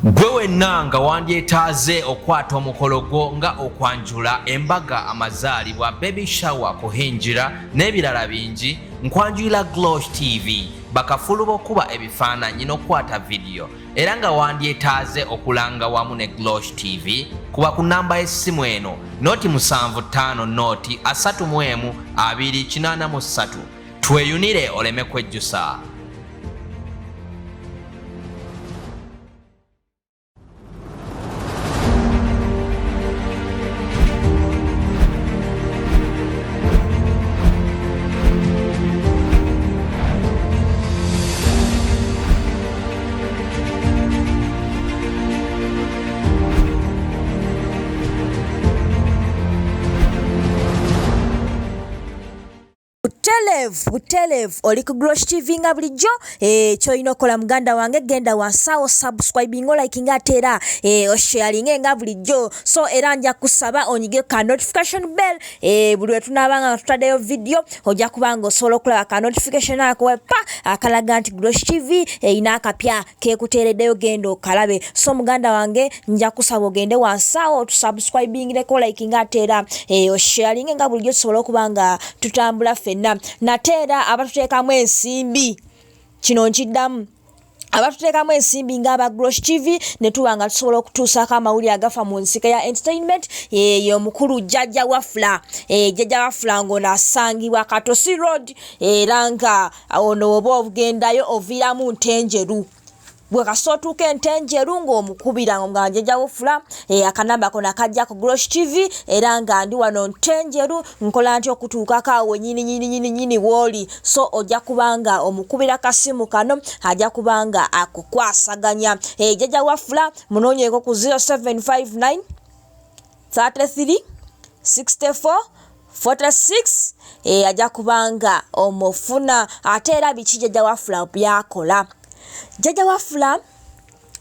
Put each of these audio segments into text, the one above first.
Gwe wenna nga wandyetaaze okwata omukolo gwo nga okwanjula, embaga, amazaalibwa, baby shower, kuhinjira n'ebirala bingi, nkwanjulira Glosh TV, bakafulu b'okuba ebifaananyi n'okukwata vidiyo. Era nga wandyetaaze okulanga wamu ne Glosh TV, kuba ku nnamba y'essimu eno 075 0 31 2 83. Tweyunire oleme kwejjusa. Butelevu butelevu oli ku Grosh TV nga bulijjo. Kyolina okukola muganda wange, genda wansi awo subscribing, olikinga ate era osharinge nga bulijjo. So era nja kusaba onyige ka notification bell, buli lwe tunaaba nga tutaddeyo video ojja kuba nga osobola okulaba ka notification ako pa akalaga nti Grosh TV erina akapya kekuteereddeyo, genda okalabe. So muganda wange nja kusaba ogende wansi awo otusubscribingireko, likinga ate era osharinge nga bulijjo, tusobole okuba nga tutambula ffenna. Nate era abatuteekamu ensimbi, kino nkiddamu, abatuteekamu ensimbi ng'aba Grosh TV ne tuba nga tusobola okutuusaako amawulire agafa mu nsika ya entertainment, ye omukulu Jjajja Wafula. Jjajja Wafula ng'ono asangibwa Katosi Road, era nga ono oba ogendayo oviiramu Ntenjeru. Gwe kasita otuuka Entenjeru ng'omukubira nga Jjajja Wafula, akanamba kona kajja ku Grosh TV, era nga ndi wano Ntenjeru, nkola nti okutuukako awo nyini nyini nyini nyini wooli. So ojja kuba nga omukubira kasimu kano, ajja kuba nga akukwasaganya. Jjajja Wafula munoonyeeko ku 0759 33 64 46, ajja kuba nga omufuna. Ate era biki Jjajja Wafula byakola? Jjajja Wafula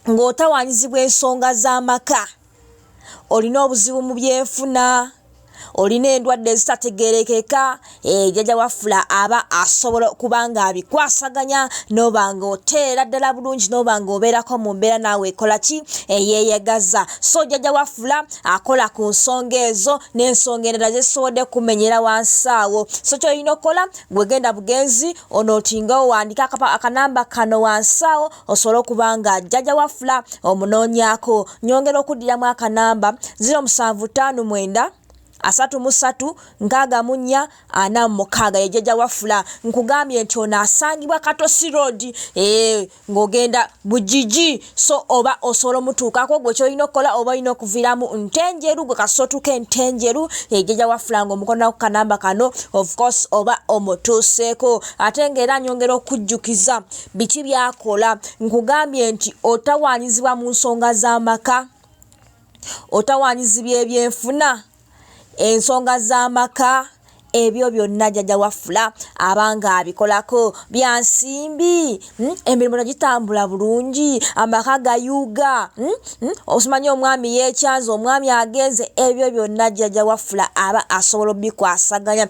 ng'otawaanyizibwa ensonga z'amaka, olina obuzibu mu byenfuna, olina endwadde ezitategeerekeka, Jjajja Wafula aba asobola okuba nga abikwasaganya n'oba nga oteera ddala bulungi, n'oba nga obeerako mu mbeera naawe ekola ki eyeeyagaza. So Jjajja Wafula akola ku nsonga ezo n'ensonga endala zezisobodde kumenyera wansi awo. So kyolina okukola, gwegenda bugenzi onootinga owandika akanamba kano wansi awo osobole okuba nga Jjajja Wafula omunoonyaako. Nyongera okuddiramu akanamba 0759 33 64 46, ye Jjajja Wafula. Nkugambye nti ono asangibwa Katosi Road, ng'ogenda Bugigi. So oba osobola omutuukako, gwe kyolina okukola oba olina okuviiramu Ntenjeru, gwe kasita otuuka Entenjeru, Jjajja Wafula ng'omukonako kanamba kano, of course oba omutuuseeko. Ate ng'era nyongera okujjukiza biki byakola. Nkugambye nti otawaanyizibwa mu nsonga z'amaka, otawaanyizibwa ebyenfuna, ensonga z'amaka, ebyo byonna Jjajja Wafula abanga abikolako. Bya nsimbi, emirimu tegitambula bulungi, amaka gayuuga, osimanyi omwami yeekyanze, omwami agenze, ebyo byonna Jjajja Wafula aba asobola obikwasaganya.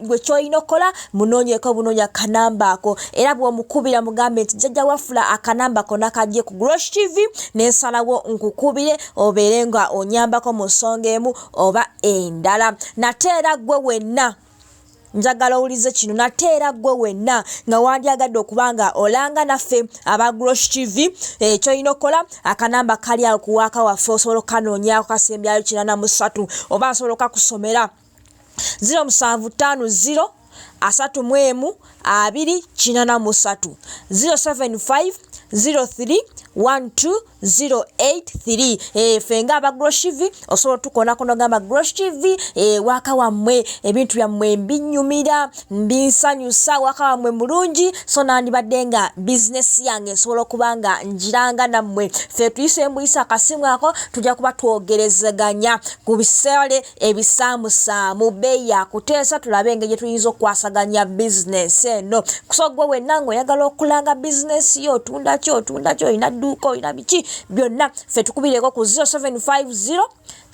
Gwe kyolina okukola, munoonyeeko bunoonya akanamba ako, era bw'omukubira mugambe nti Jjajja Wafula akanamba konna kajje ku Grosh TV nensalawo nkukubire obeere nga onyambako mu nsonga emu oba endala. Nate era gwe wenna njagala owulize kino, nate era gwe wenna nga wandyagadde okuba nga olanga naffe aba Grosh TV, kyolina okukola, akanamba kali awo ku waaka waffe, osobola okukanoonyaako kasembyayo 83, oba nsobola okakusomera 0750 31 2 83, 075 03 12 083. Ffe nga aba Grosh TV osobola otukoonako nogamba Grosh TV, waaka wammwe ebintu byammwe mbinyumira, mbinsanyusa, waaka wammwe mulungi, so nandibadde nga bizinesi yange nsobola okuba nga njiranga nammwe. Ffe tuyise mbuyisa akasimu ako, tujja kuba twogerezeganya ku biseere ebisaamusaamu, bbeeyi yakuteesa, tulabe engeri gye tuyinza okukwasaganya bizinesi eno. So gwe wenna ng'oyagala okulanga bizinesi yo, otunda ki, otunda ki, olina dduuka, olina biki byonna, ffe tukubireko ku 0750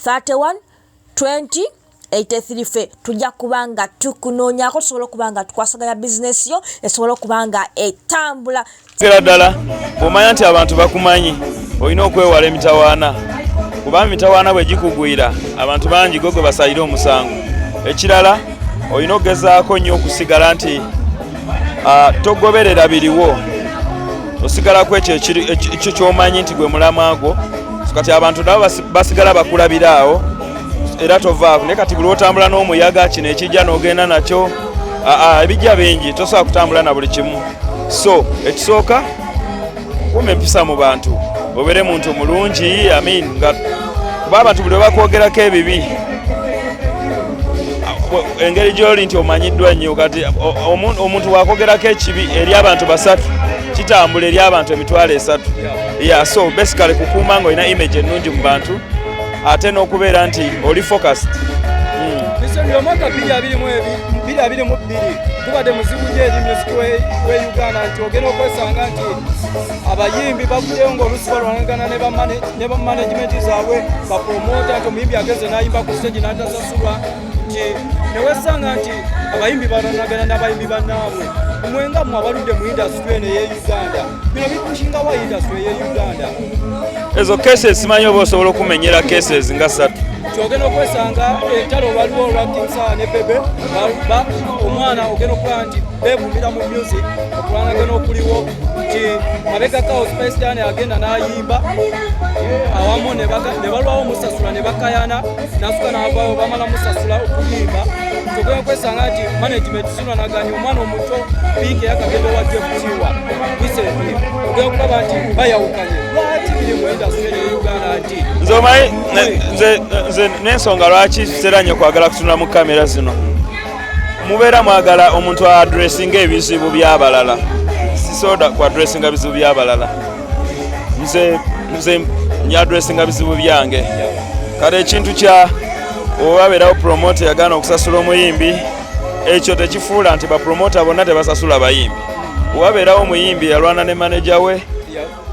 31 20 83, ffe tujja kuba nga tukunoonyako tusobole okuba nga tukwasaganya bizinesi yo esobole okuba nga etambula. Era ddala bw'omanya nti abantu bakumanyi, Olina okwewala emitawaana, kubanga emitawaana bwe gikugwira abantu bangi go gwe basalira omusango. Ekirala, olina okugezaako nnyo okusigala nti togoberera biriwo, osigala ku ekyo ekyo kyomanyi nti gwe mulamwa gwo. Kati abantu nabo basigala bakulabira awo era tovaako. Naye kati buli otambula n'omuyaga, kino ekijja n'ogenda nakyo, ebijja bingi, tosobola kutambula na buli kimu. So ekisooka, kuuma empisa mu bantu, obeere muntu mulungi. I mean, nga kuba abantu buli bakwogerako ebibi, engeri gyoli nti omanyiddwa nnyo, kati omuntu wakwogerako ekibi eri abantu basatu, kitambula eri abantu 30,000. Yeah, so basically kukuuma nga olina image ennungi mu bantu, ate n'okubeera nti oli focused. Mr. Omwaka 2022 gubadde muzibu nnyo eri music we Uganda, nti ogenda okwesanga nti abayimbi bavuddeyo ng'oluusi balwanagana ne bamanagement zaabwe, bapromota, nti omuyimbi ageze n'ayimba ku stage n'atasasulwa, nti newesanga nti abayimbi balwanagana n'abayimbi bannaabwe. Mwe nga mmwe abaludde mu industry eno ey'e Uganda, bino bipushingawa industry ey'e Uganda? Ezo cases simanyi oba osobola okumenyera cases nga ssatu. Kyogenda okwesanga entalo waliwo olwa King Saha ne Bebe, omwana ogenda okuba nti beebumbira mu music, okulwanagana okuliwo nti mabegakawo Spice Diana agenda n'ayimba awamu ne balwawo musasula ne bakayana, nasuka n'avaawo, bamala musasula okuyimba. Togenda okwesanga nti management zirwanaganya, omwana omuto Pinky yakagenda owa Jeff Kiwa recently, ogenda okulaba nti bayawukanye. Lwaki biri mu industry eno e Uganda nti Nze omanyi, nze n'ensonga lwaki kitera nnyo kwagala kutunula mu kamera zino, mubeera mwagala omuntu addressinga ebizibu by'abalala. Sisobola ku addressinga bizibu by'abalala, nze nyaddressinga bizibu byange. Kale ekintu kya oba abeerawo promoter yagaana okusasula omuyimbi, ekyo tekifuula nti bapromota bonna tebasasula bayimbi. Obabeerawo omuyimbi yalwana ne manager we,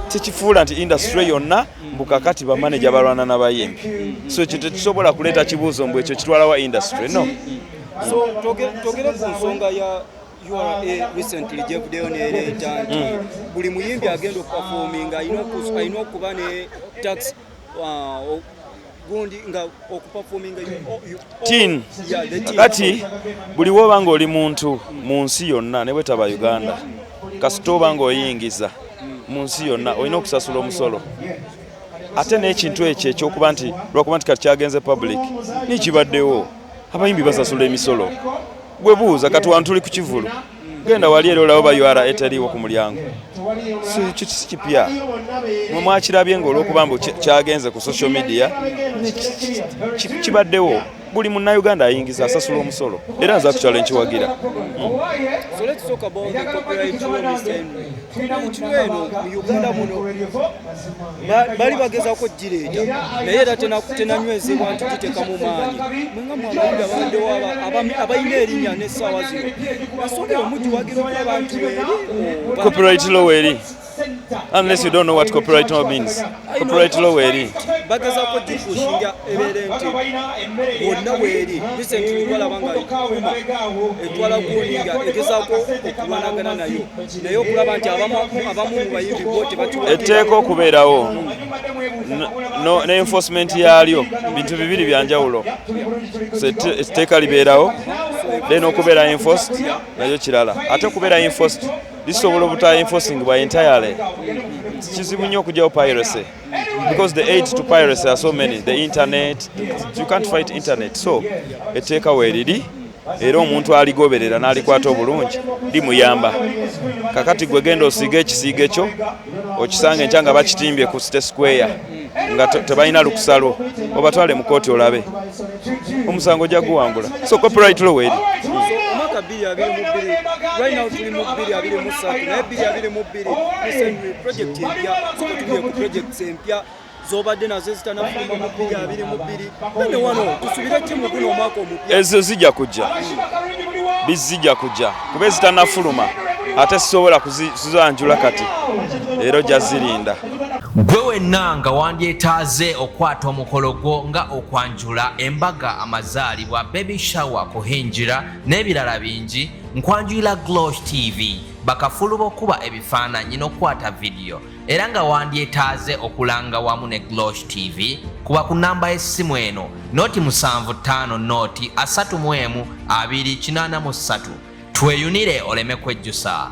tekifuula nti industry yonna mbu kakati bamaneja balwana n'abayimbi. So ekyo tekisobola kuleeta kibuuzo mbu ekyo kitwalawa industry, no. So twogere ku nsonga ya URA recently gyevuddeyo nereeta nti buli muyimbi agenda okuperforminga alina okuba ne tax gundi nga okuperforminga Tin. Yeah, the tin. Kati buli woba nga oli muntu mu nsi yonna, ne bwetaba Uganda, kasita oba ng'oyingiza mu nsi yonna, olina okusasula omusolo. Ate n'ekintu ekyo ekyokuba nti lwakuba nti kati kyagenze public, nikibaddewo abayimbi basasula emisolo. Gwe buuza kati wano tuli ku kivulu, genda wali era olaba ba URA eteriiwo ku mulyango. Si ekyo si kipya, mwe mwakirabye ng'olwokuba mbu kyagenze ku social media. Kibaddewo, buli munnayuganda ayingiza asasula omusolo, era nze actually nkiwagira. So let's talk about the copyright law, Mr. Henry. Copyright law eno mu Uganda muno bali bagezaako gireeta, naye era tenanywezebwa nti giteeka mu maanyi. Mwe nga mwe abayimbi abaddewo abalina erinnya n'essaawa zino, ensonga eyo mugiwagira okulaba nti weeri oba? Copyright law eri, unless you don't know what copyright law means. Copyright law eri. Bagezaako gipushinga ebeere nti bwonna weeri. Recently twalaba nga UMA etwala gundi nga egezaako okulwanagana nayo, naye okulaba nti abamu mu bayimbi bo tebakiwagira. Etteeka okubeerawo ne enforcement yaalyo bintu bibiri byanjawulo. So etteeka libeerawo, then okubeera enforced nayo kirala. Ate okubeera enforced lisobola obuta enforcing by entirely. Kizibu nnyo okugyawo piracy because the aids to piracy are so many, the internet, you can't fight internet. So etteeka weeriri, era omuntu aligoberera n'alikwata obulungi limuyamba. Kakati gwe genda osiige ekisiige kyo, okisanga enkya nga bakitimbye ku City Square nga tebalina lukusa lwo, obatwale mu kooti olabe omusango ojja guwangula. So copyright law eri. So omwaka 2022, right now tuli mu 2023, naye 2022 recently project empya, so tugire ku projects empya zobadde nazo ezitanafuluma mu 2022, nene wano tusubire ki mu guno omwaka omupya? Ezo zijja kujja, bizijja kujja kuba ezitanafuluma ate sisobola kuzanjula kati, era ojja zirinda. Gwe wenna nga wandyetaaze okwata omukolo gwo nga okwanjula, embaga, amazaalibwa, baby shower, kuhinjira n'ebirala bingi, nkwanjulira Glosh TV, bakafulu b'okuba ebifaananyi n'okukwata vidiyo. Era nga wandyetaaze okulanga wamu ne Glosh TV, kuba ku namba y'essimu eno 075 0 31 2 83. Tweyunire oleme kwejjusa.